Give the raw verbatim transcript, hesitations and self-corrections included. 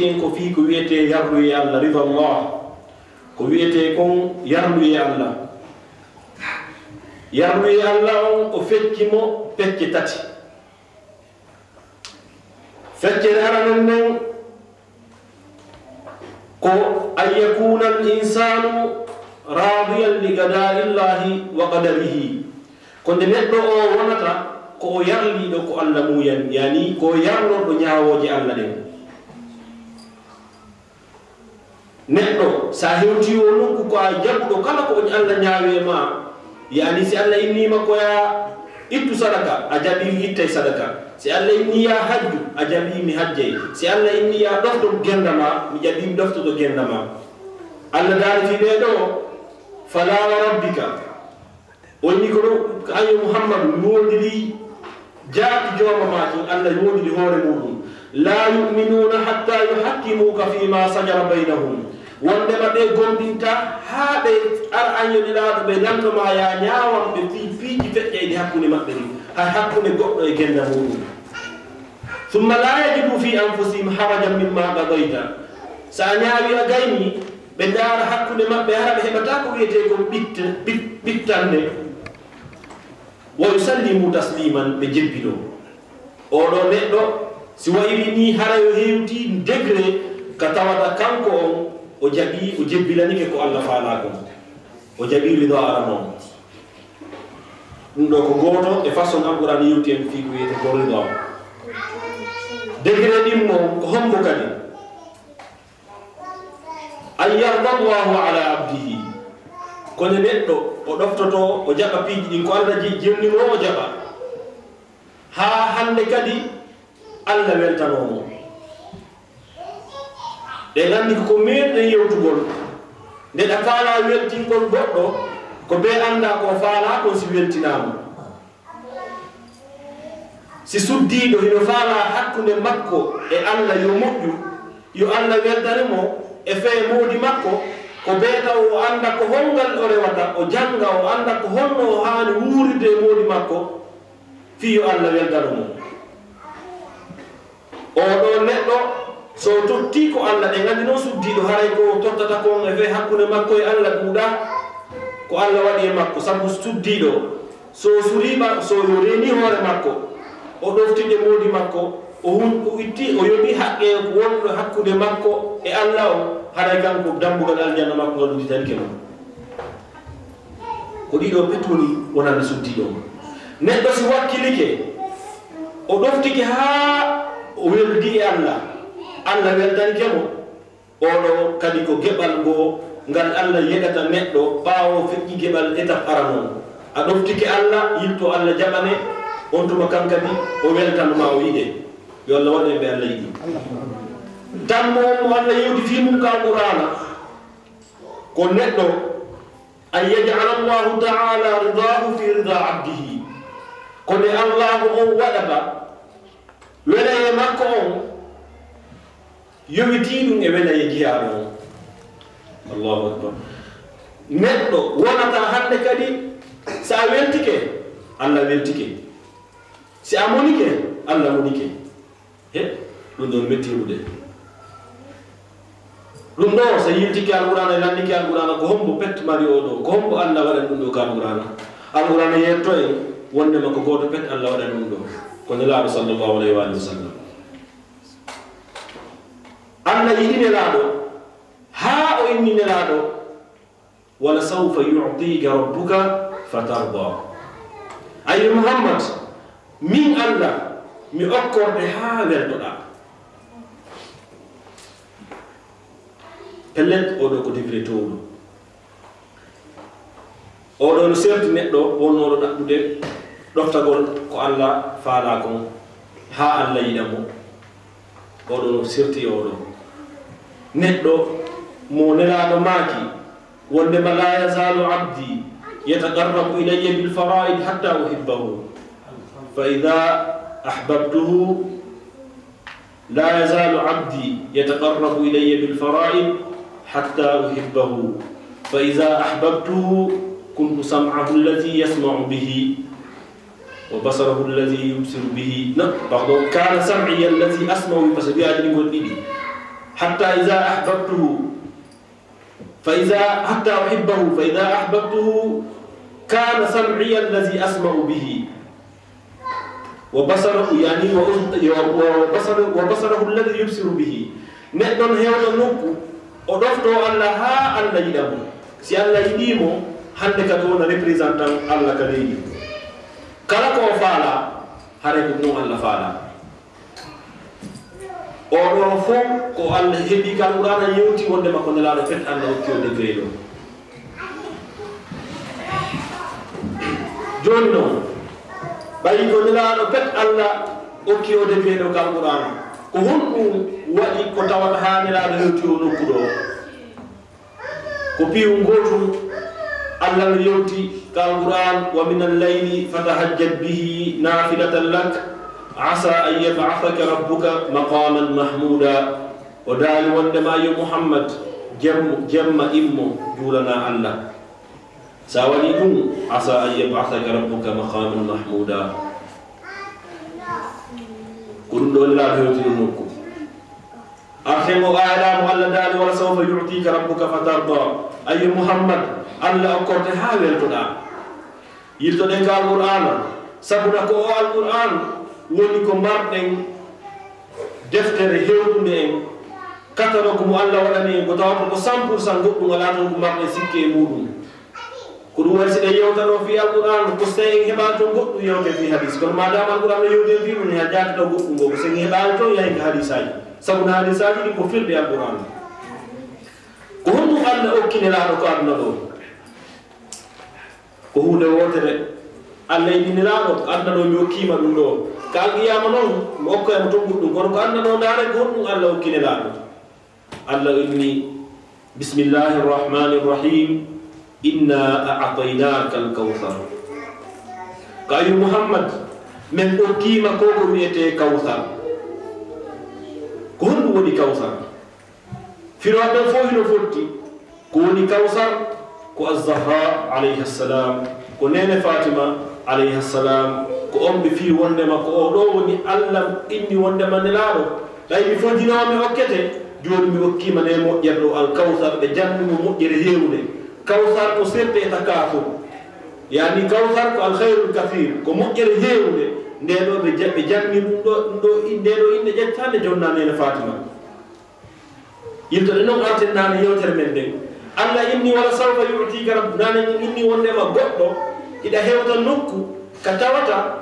en ko fii ko wiyetee yarluye Allah, rida Allah. Ko wiyetee kon yarluye Allah. Yarluye Allah on, o fecci mo pecce tati. Feccere aranen nden ko an yakuna al insanu radiyan li qada'i Allahi wa qadarihi. Ko nde neɗɗo o wonata ko o yarliiɗo ko Allah muuyani, yani ko o yarlorɗo ñaawooje Allah ɗen. Neɗɗo, so a hewtii o nokku, ko a jaɓuɗo kala ko Allah ñaawi e ma. Yani, si Allah innii ma ko yaa ittu sadaka, a jaɓii mi ittay sadaka. Si Allah innii yaa hajju, a jaɓii mi hajjay. Si Allah innii yaa ɗofto gennda ma, mi jaɓii mi ɗoftoto gennda ma. Allah daali fii ɓee ɗoo, "Falaa wa rabbika." O inni ko ɗum, ko an yo Muhammadu, mi woondirii jaati jooma maa kin, Allah woondiri hoore muuɗum. "Laa yu'minuuna hattaa yuhakkimuuka fii maa sajara baynahum." Wondema ɓe gomɗinta haa ɓe ara an yo Nelaaɗo, ɓe lanndo ma yaa ñaawan ɓe fii piiji feƴƴayɗi hakkunde maɓɓe ɗin, hay hakkunde goɗɗo e gennda muuɗum. "Summa laa yajiduu fii anfusihim harajan mimmaa qadayta." So a ñaawi a gaynii, ɓe ndaara hakkunde maɓɓe, hara ɓe heɓataa ko wiyetee ko ɓitte-, ɓit-, ɓittannde. "Wa yusallimu tasliman," ɓe jebbiloo. Oo ɗoo neɗɗo, si wayri nii, hara yo hewtii degré ka tawata kanko on, o jaɓii, o jebbilanike ko Allah faalaa kon. O jaɓii ridaa Alla non. Ɗum ɗoo ko gooto e façon Alqur'aana yewti en fii ko wiyetee ko ridaa. Degré ɗimmo ko hombo kadi? "An yarda Allahu ala abdihi." Kono neɗɗo, o ɗoftoto, o jaɓa piiji ɗin, ko Allah ji-, jonni mo, o jaɓa. Haa hannde kadi, Allah weltanoo mo. Ɗen anndi ko ko meeɗen yewtugol. Nde ɗa faalaa weltingol goɗɗo, ko bee anndaa ko o faalaa kon si weltinaa mo. Si suddiiɗo hino faalaa hakkunde makko e Allah yo moƴƴu, yo Allah weltane mo e fee moodi makko, ko bee taw o annda ko hongal o rewata, o jannga, o annda ko honno o haani wuuride e moodi makko, fii yo Allah weltano mo. Oo ɗoo neɗɗo, so o tottii ko Allah, ɗen anndi non suddiiɗo, haray ko o tottata kon e fee hakkunde makko e Allah ɗuuɗaa, ko Allah waɗi e makko, sabu suddiiɗo, so o suriima, so o reenii hoore makko, o ɗoftike moodi makko, o hun-, o itti, o yoɓi haqqe wonɗo hakkunde makko e Allah o, haray kanko dambugal aljanna makko ngal udditanike mo. Ko ɗii ɗoo pet woni wonande suddiiɗo on. Neɗɗo si wakkilike, o ɗoftike haa o weldi e Allah, Allah weltanike mo, oo ɗoo kadi ko geɓal ngoo ngal Allah yeɗata neɗɗo ɓaawo feƴƴi geɓal étape arano on. A ɗoftike Allah, yilto Allah jaɓane, on tuma kan kadi o weltano ma, o yiɗe. Yo Allah waɗu en ɓe Allah yiɗi. Tammo on mo Allah yewti fii mum ka Qur'aana, ko neɗɗo an yaj'ala Allahu ta'ala ridahu fi rida abdihi. Ko nde Allahu on waɗata welayee makko on yowitii ɗum e welayee jiyaaɗo on. Allahu akbar. Neɗɗo wonata hannde kadi, so a weltike, Allah weltike. Si a monike, Allah monike. He, ɗum ɗon metti heɓude. Ɗum ɗo, so yiltike Alqur'aana, e lanndike Alqur'aana, ko hombo pet mari oo ɗoo? Ko hombo Allah waɗani ɗum ɗoo ka Alqur'aana? Alqur'aana yetto en wondema ko gooto pet Allah waɗani ɗum ɗoo. Ko Nelaaɗo sallallahu alayhi wa alihi wa sallam. Allah yiɗi Nelaaɗo, haa o inni Nelaaɗo, "Wala sawfa yu'tika rabbuka fatarda." Ayo Muhammad, min Allah, mi okkorde haa weltoɗaa. Pellet, oo ɗoo ko degré towɗo. Oo ɗoo no serti neɗɗo wonnooɗo ɗaɓɓude ɗoftagol ko Allah faalaa kon, haa Allah yiɗa mo. Oo ɗoo no serti e oo ɗoo. Neɗɗo mo Nelaaɗo maaki, wondema, "La yazaalu abdi yataqarrabu ilayya bil faraa'id hatta uhibbahu. Fa idha ahbabtuhu, la yazaalu abdi yataqarrabu ilayya bil faraa'id hatta uhibbahu. Fa idha ahbabtuhu, kuntu sam'ahu alladhi yasma'u bihi." Wa basarahu alladhi yubsiru bihi. Non, pardon. Kana sam'iya alladhi asma'u bihi, parce que wi'aaji ɗin ko ɗiɗi. حتى إذا أحببته فإذا حتى أحبه فإذا أحببته كان سمعي الذي أسمع به وبصره يعني وأذ- وبصره وبصره الذي يبصر به. Neɗɗo no hewta nokku, o ɗofto Allah haa Allah yiɗa mo. Si Allah yiɗi mo, hannde kadi wona représentant Allah ka leydi. Kala ko o faala, haray ko ɗum Allah faala. Oɗo fof ko Allah heɓi ka Alqur'aana yewti wonde makko Nelaaɗo pet Allah okki o degré ɗo. Jooni noon, ɓayi ko Nelaaɗo pet Allah okki o degré ɗo ka Alqur'aana, ko honɗum waɗi ko tawata haa Nelaaɗo hewti o nokku ɗo? Ko piiw ngootum Allah no yewti ka Alqur'aan, ومن الليل فتهجد به نافلة لك عسى أن يبعثك ربك مقاما محمودا. O daali wondema yo Muhammad, jemma, jemma immo juulana Allah. Sa waɗi ɗum, عسى أن يبعثك ربك مقاما محمودا. Ko ɗum ɗo Nelaaɗo hewti ɗum nokku. Arten o aayɗaamo Allah daali, ولسوف يعطيك ربك فترضى. Ayo Muhammad, Allah okkorte haa weltoɗaa. Yiltoɗen ka Alqur'aana, sabuna ko o Alqur'aan woni ko marɗen deftere hewtunde en, catalogue mo Allah waɗani en, ko tawata ko cent pour cent goɗɗum alaa toon ko marɗen sikke e muɗum. Ko ɗum waɗi si ɗen yewtano fii Alqur'aan, ko si en heɓaali toon goɗɗum yewte fii hadis. Kono maadaama Alqur'aan no yewti en fii mum, haa jaati taw goɗɗum ngoo, ko si en heɓaali toon yahen ka hadisaaji. Sabu no hadisaaji ɗin ko firde Alqur'aan. Ko honɗum Allah okki Nelaaɗo ko aduna ɗoo? Ko huunde wootere. Allah inni Nelaaɗo, ko aduna ɗoo mi okkiima ɗum ɗoo. Ka alqiyaama noon, mi okkoya mo toon goɗɗum. Kono ko aduna ɗoo, ndaaren ko honɗum Allah okki Nelaaɗo. Allah inni, بسم الله الرحمن الرحيم إنا أعطيناك الكوثر. Ko ayo Muhammad, men okkiima ko ko wi'etee Kawsar. Ko honɗum woni Kawsar? Firooɓe ɓen fof hino fotti. Ko woni Kawsar? Ko Azzahra alayha salam, ko neene Fatima alayha salam, ko on ɓe fii wondema ko oo ɗoo woni Allah inni wondema Nelaaɗo, ɓay mi fojjinoowo mi okkete, jooni mi okkiima nde moƴƴere ɗoo Al-Kawsar, ɓe janni mo moƴƴere heewunde. Kawsar ko sirte e takaasur, yaani Kawsar ko al khayrul kathir, ko moƴƴere heewunde. Nde ɗoo ɓe ja-, ɓe janni ɗum ɗoo, ɗum ɗoo in-, nde ɗoo innde ƴettaande jonnaa neene Fatima. Yiltoɗen noon arten naane yewtere men nden. Allah inni, "Wala sawfa yu'tika rabb-," naane min inni wondema goɗɗo hiɗa hewta nokku ka tawata